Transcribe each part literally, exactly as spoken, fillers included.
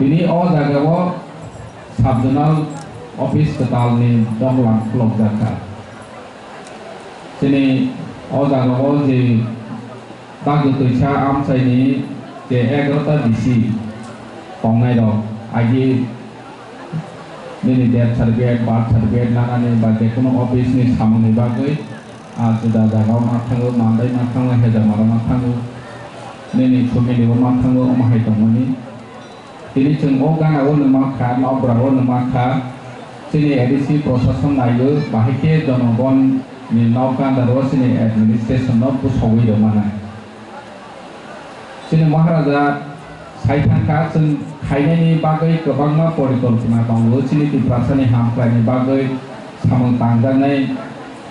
Tini o jagao sub-zonal office kwtalni doglam khulokjak kha. Chini o jagao je dagwi twisa amchaini je egarota B C tongnairok agi nini death certificate, birth certificate nanani ba jekono office ni samungni bagwi, ah, juda jagao ma thango, mandai ma thango, hejamaro ma thango, nini family o ma thango, omo hai tongmani. Tini chwng o gana o numa kha, nokbra o numa kha, chini A D C prosason naio, bahai khe jonogon ni nok ganda ro chini administration no bwsogwi rwmana. Chini Maharaja sai thangkha, chwng khainani bagwi kwbangma porikolpona tongo, chini Tiprasani hamkraini bagwi samung tangjaknai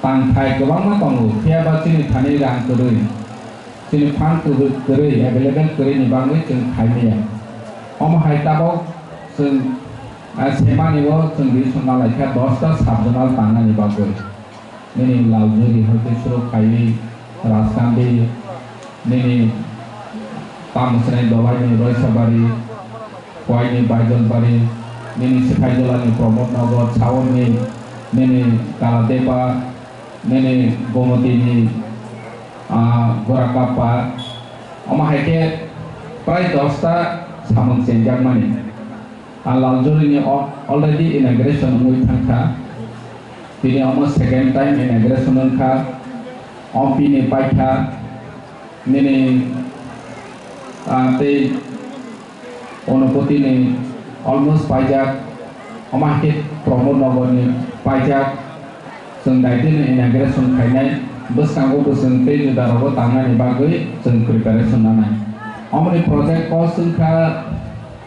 tangthai kwbangma tongo, phiyaba chini thani rang kwrwi, chini fund kwrwi, kwrwi, available kwrwini bagwi chwng khaimaya. Omo hai tabok chwng, ah, semani o chwng ri songna laikha dosta sub-zonal tangnani bagwi. Nini Laljuri hoite suru kaiwi Raskandi, nini Tamusnai Dolaini Roisabari, Kuaini Baijalbari, nini Sipaijolani Pramod Nagar, Saurni, nini Kaladepa, nini Gomotini, ah, Gorakappa, omo hai khe prai dosta samung chenjakmani. Ah, Laljuri ni o-, already inauguration wngwi thangkha. Tini omo second time inauguration wngkha. Ompi ni paikha. Nini, ah, tei Onopoti ni almost paijak. Omo hai khe Pramod Nagar ni paijak. Chwng daitino inauguration khainai, bwskango bo chwng tei juda rogo tangnani bagwi chwng preparation nanai. Omoni project cost wngkha,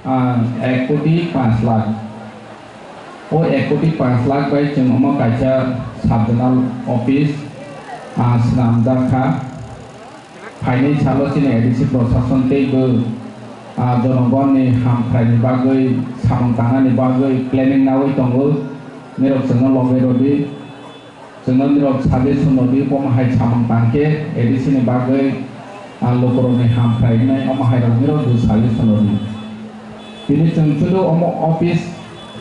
ah, ek koti panch lakh. O ek koti panch lakh bai chwng omo kaisa sub-zonal office, ah, swnamjak kha. Phainai salo chini A D C prosason tei bo, ah, jonogonni hamkraini bagwi, samung tangnani bagwi planning nawi tongo. Nirok chwngno logi rwdi. Chwngno nirok suggestion rwdi, omo hai samung tangkhe A D C ni bagwi, ah, lukurokni hamkrai wngnai, omo hairok nirok bo suggestion rwdi. Tini chwng chudu omo office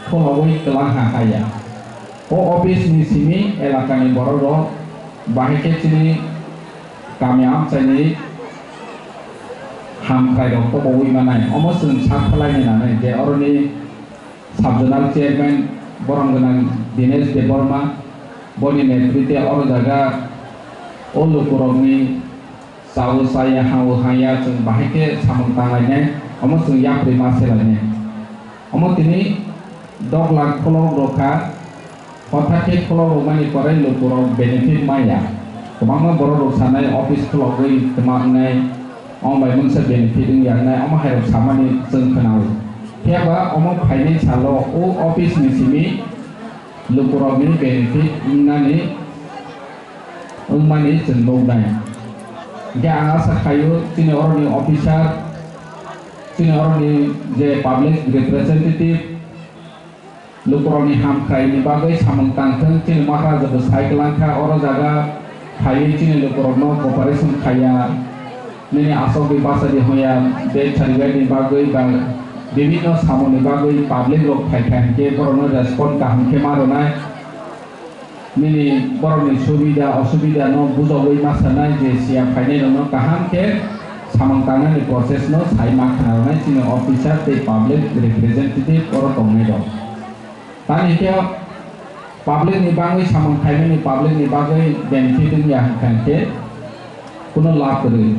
khulogwi kwlangha haya. O office ni simi elakani borok rok bahai khe chini kami amchaini hamkrai rok tobowi manai. Omo chwng sak khlai ni nanai je oroni sub-zonal chairman borom gwnang Dinesh Debbarma boni netrite oro jaga o lukurokni chao chaya hao haya chwng bahai khe samung tanglainai, omo chwng yapri ma selainai. Omo tini dok lakh khulok rokha, hothat khe khulok rokmani pore lukurok benefit maya. Kwbangma borok rok sanai office khulogwi kwma wngnai, omo bai mungsa benefit wngya wngnai, omo hai rok samani chwng khwnao. Phiyaba omo phainai salo o office ni simi lukurokni benefit wngnani wngmani chwng nuknai. Hwnkhe ang asa khaio chini oroni officer, chini oroni je public representative, lukurokni hamkraini bagwi samung tangthwng, chini Maharaja bo sai kwlangkha, oro jaga phaiwi chini lukurokno cooperation khaiya, nini aswk di basa di hwnya, bek saribaini bagwi ba bibinno samungni bagwi public rok phaikha hinkhe borokno respond kaham khe ma rwnai. Nini borokni subida osubida no bujogwi ma sanai je siya phainai rokno kaham khe samung tangnani process no sai ma khna rwnai chini officer tei public representative oro tongnai rok. Tani khe public ni bagwi samung khaimani public ni bagwi benefit wngya hwnkha khe kuno lab kwrwi.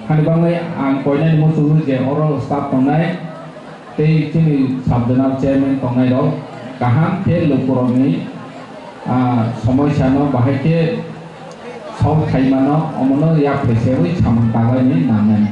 Hani bagwi ang koinani muchungo je oro staff tongnai tei chini sub-zonal chairman tongnairok kaham khe lukurokni, ah, somoisano bahai khe solve khaimano, omono yak phesewi samung tanglaini nangnai.